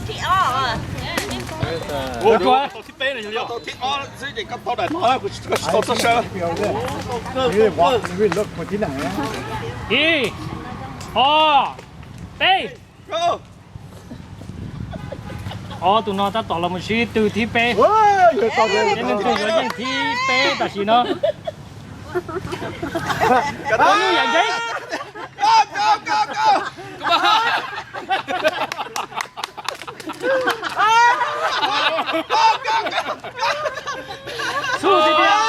Thib ob. Ua, tau thib peb no, tau thib ob xwb ces koj tau daim no, kuv tsis tau txog sawv. Ib, ob, peb. Ob tug no tab tom los mus sib tw thib peb. Ces leej twg yuav yeej thib peb tam sim no? Ua nyuj yam ntseeb. Xub tiag tiag.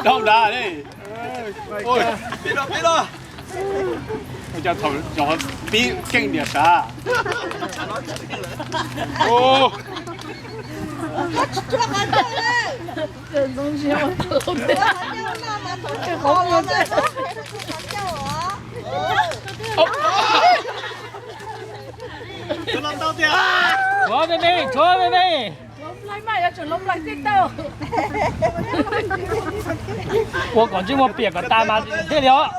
Dhau dav li. Ua cas thaum cov pib keej diam sav. Tshuav me me, tshuav me me. Ua kom ntsej muag piam kom tas mas thiaj li os.